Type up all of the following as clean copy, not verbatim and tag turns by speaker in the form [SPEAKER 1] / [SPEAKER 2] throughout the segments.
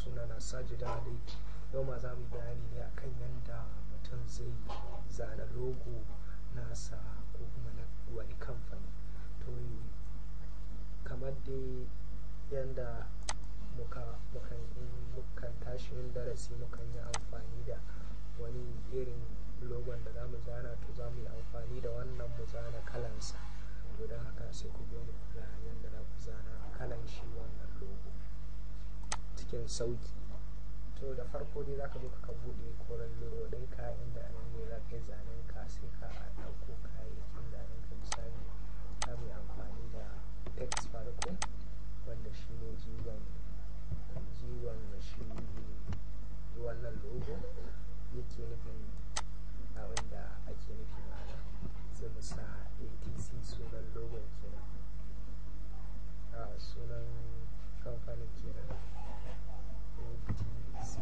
[SPEAKER 1] Sunana Sajida Ali. Yau ma za mu bayani ne akan yadda mutum zai zana logo nasa ko kuma na wani kamfani. To, kamar dai yadda mukan tashi yin darasi, mukan yi amfani da wani irin logon da za mu zana, to za mu yi amfani da wannan mu zana kalansa. To, don haka sai ku biyo mu ga yadda za ku zana kalan shi wannan logo cikin sauki. To, da farko dai zaka zo ka buɗe koren logo ɗinka, inda a nan ne za ka yi zanen ka. Sai ka ɗauko kayayyakin zanen ka. Misali, za mu yi amfani da text farko, wanda shi ne jigon shi wannan logo yake nufin, abin da ake nufi. Ma'ana, sai mu sa ATC, sunan logon kenan, a sunan kamfanin kenan, ATC.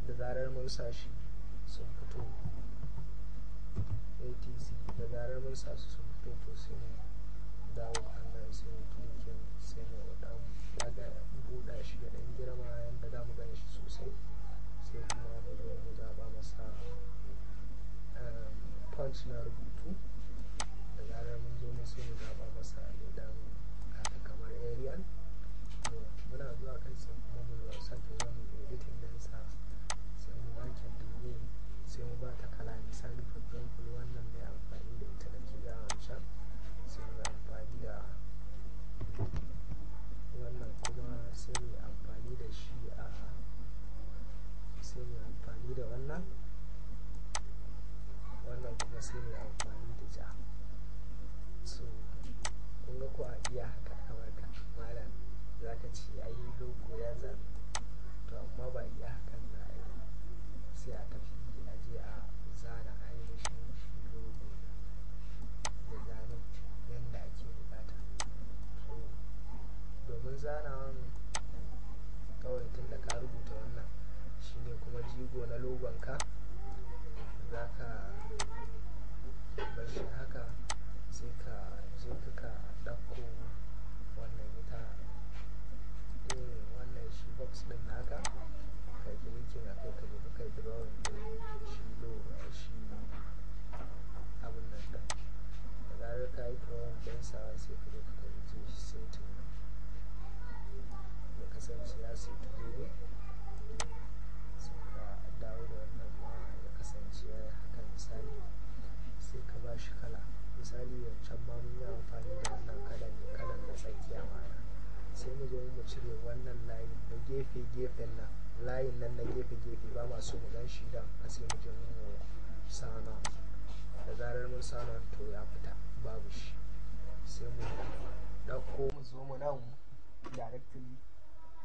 [SPEAKER 1] Da zarar mun sa shi sun fito, ATC, da zarar mun sa su sun fito, to sai mu dawo kan nan, sai mu clicking, sai mu dan daga buɗa shi da ɗan girma yadda za mu gan shi sosai. Sai kuma mu zo mu zaɓa masa font na rubutu. Da zarar mun zo mu, sai mu zaɓa masa mai dan haka kamar Arial. To, muna zuwa kai, sai kuma mu sake zuwa mu editing ɗinsa, sai mu marking ɗin A, sai mu bata kala. Misali, for example, wannan mai amfani da ita nake ga wancan, sai mu amfani da wannan kuma, sai mu amfani da shi a sai mu amfani da wannan, wannan kuma sai mu amfani da ja. So kun ga ko a iya haka kamar ka malam za ka ce ai logo ya zan. To, amma ba iya hakan za a yi ba, sai a tafi a je a zana ainihin shi logo da zanen yadda ake bukata. So domin zanawan kawai, tun da ka rubuta wannan shine kuma jigo na logon ka, za ka bar shi haka. Sai ka je ka ɗauko wannan, ita wannan shi box ɗin naka, ka clicking a kai, ka zo ka yi drawing ɗin shi logo, shi abun nan ɗin. Da zarar ka yi drawing ɗinsa, sai ka zo ka je shi setting, ya kasance ya setu daidai. Sai ka dawo da wannan ma ya kasance ya yi haka. Misali, sai ka ba shi kala. Misali, wancan ma mun yi amfani da wannan kalan ne, kalan na tsakiya. Ma'ana, sai mu zo mu cire wannan layin na gefe gefen nan, layin nan na gefe gefe ba ma so mu gan shi. Dan sai mu je mu sa none. Da zarar mun sa none, to ya fita, babu shi. Sai mu ɗauko, mu zo mu nan directly,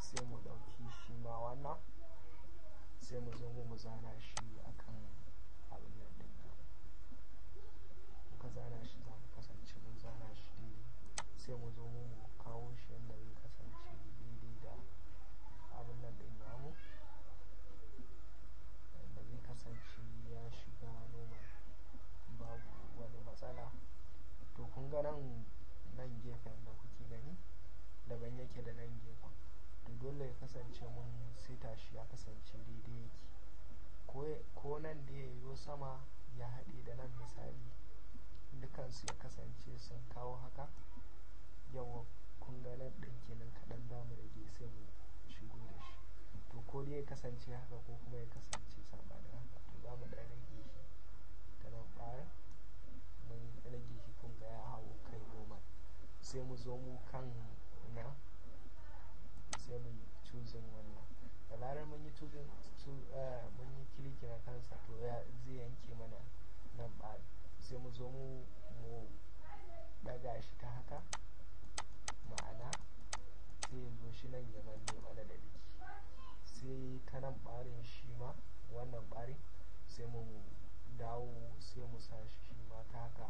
[SPEAKER 1] sai mu ɗauki shi ma wannan, sai mu zo mu zana shi akan abin nan din nan. Muka zana shi, za mu kasance mun zana shi daidai. Sai mu zo mu kawo shi yadda zai kasance daidai da abin nan din namu, yadda zai kasance ya shiga normal, babu wani matsala. To, kun ga nan, nan gefen da kuke gani daban yake da nan gefen. To, dole ya kasance mun seta shi ya kasance daidai yake, ko nan da ya yiwo sama ya haɗe da nan. Misali, dukansu ya kasance sun kawo haka. Yawa, kun ga nan ɗin kenan, kaɗan za mu rage, sai mu shigo da shi. To, ko dai ya kasance haka ko kuma ya kasance saɓanin haka. To, za mu ɗan rage shi ta nan ɓarin. Mun rage shi, kun ga ya hau kai normal. Sai mu zo mu kan nan, sai mu yi choosing wannan. Da zarar mun yi choosing, mun yi clicking a kansa, to ya zai yanke mana nan ɓari. Sai mu zo mu ɗaga shi ta haka, ma'ana sai ya zo shi nan ya manne mana da jiki. Sai ta nan ɓarin shi ma, wannan ɓarin, sai mu dawo, sai mu sa shi shi ma ta haka.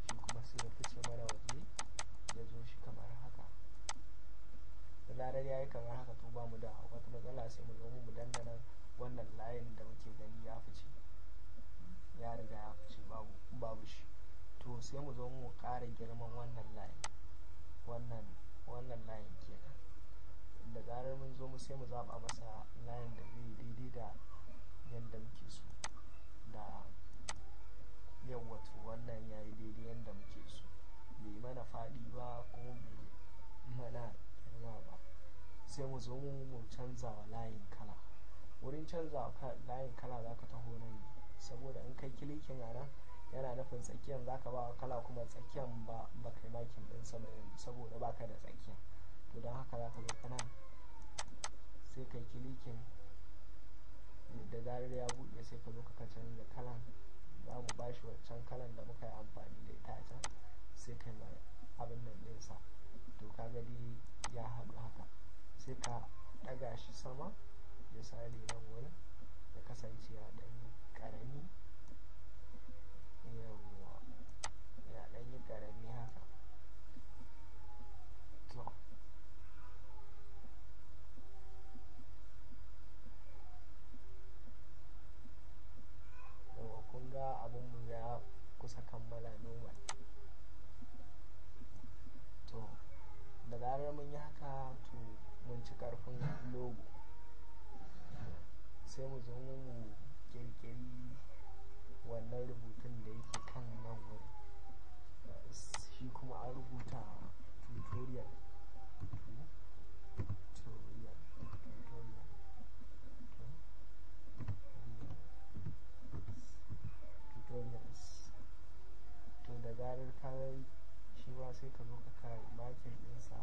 [SPEAKER 1] Shi kuma sai ya fice mana waje, ya zo shi kamar haka. Da zarar ya yi kamar haka, to ba mu da wata matsala. Sai mu zo mu danna nan, wannan layin da muke gani ya fice, ya riga ya fice, babu shi. To, sai mu zo mu ƙara girman wannan layin, wannan layin kenan. Da mun zo mu sai mu zaɓa masa layin da zai daidai da yadda muke so da. Yawwa, to wannan ya yi daidai yadda muke so, bai mana faɗi ba kuma bai mana girma ba. Sai mu zo mu canza wa layin kala. Wurin canza wa layin kala, za ka taho nan ne, saboda in kai clicking a nan yana nufin tsakiyan za ka ba wa kala, kuma tsakiyan ba kai marking ɗinsa ba yanzu saboda baka da tsakiya. To don haka za ka zo kana sai kai clicking. Da zarar ya buɗe, sai ka zo ka canza kalan. Za mu ba shi wancan kalan da muka yi amfani da ita a can, sai kai mai abin nan ɗinsa. To ka ga dai ya haɗu haka. Sai ka ɗaga shi sama, misali nan wurin ya kasance ya ɗan yi ƙarami. Yawwa, ya ɗan yi ƙarami haka. To yawwa, kun ga abinmu ya kusa kammala normal. To da zarar mun yi haka, to mun ci ƙarfin logo. Sai mu zo mu ƙirƙiri wannan rubutun da yake kan nan wurin. Shi kuma an rubuta tutorial, tutorial, tutorial, tutorials. To da zarar ka shi ma, sai ka zo ka kai marking ɗinsa,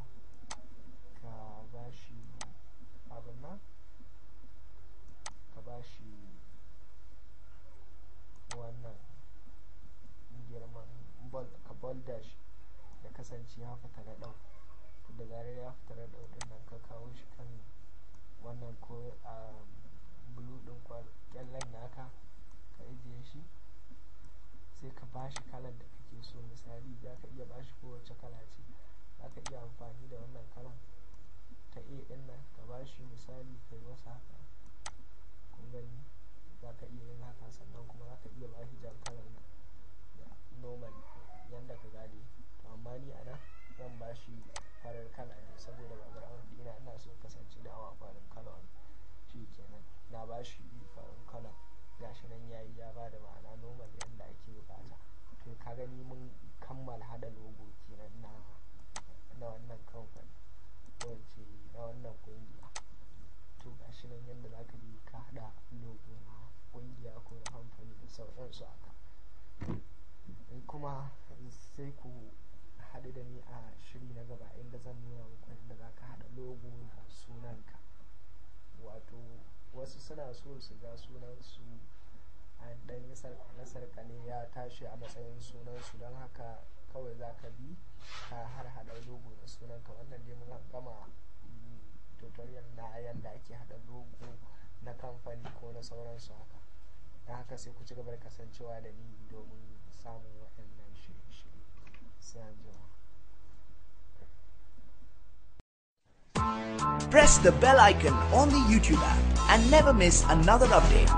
[SPEAKER 1] ka ba shi abin nan, ka ba shi wannan girman, ka bolda shi ya kasance ya fita da ɗau. To da zarar ya fita da ɗau ɗin nan, ka kawo shi kan wannan ko a blue ɗin ƙyallen naka, ka ajiye shi, sai ka ba shi kalar da kake so. Misali, za ka iya ba shi kowace kala ce. Za ka iya amfani da wannan kalan ta A ɗin nan ka ba shi, misali ka yi masa haka. Kun gani, za ka iya yin haka, sannan kuma za ka iya ba shi jan kalan nan da normal yanda ka gane. To amma ni a nan zan ba shi farar kala ne saboda background ɗina ina so kasance dama farin kala ne. Shi kenan, na ba shi farin kala. Gashi nan yayi, ya bada ma'ana normal yanda ake bukata. To ka gani, mun kammala haɗa logo kenan na wannan kamfani ko in ce na wannan ƙungiya. To gashi nan yanda zaka bi ka haɗa logo na ƙungiya ko na kamfani da sauransu haka. Kuma sai ku haɗu da ni a shiri na gaba inda zan nuna muku yadda zaka haɗa logo na sunanka. Wato wasu suna so su ga sunansu an ɗan yi sarƙale-sarƙale ya tashi a matsayin sunansu. Don haka kawai zaka bi ka har haɗa logo na sunanka. Wannan dai mun gama tutorial na yanda ake haɗa logo na kamfani ko na sauransu haka. Don haka sai ku ci gaba da kasancewa da ni domin samun waɗannan shirye-shirye. Sai anjima.
[SPEAKER 2] Press the bell icon on the YouTube app and never miss another update.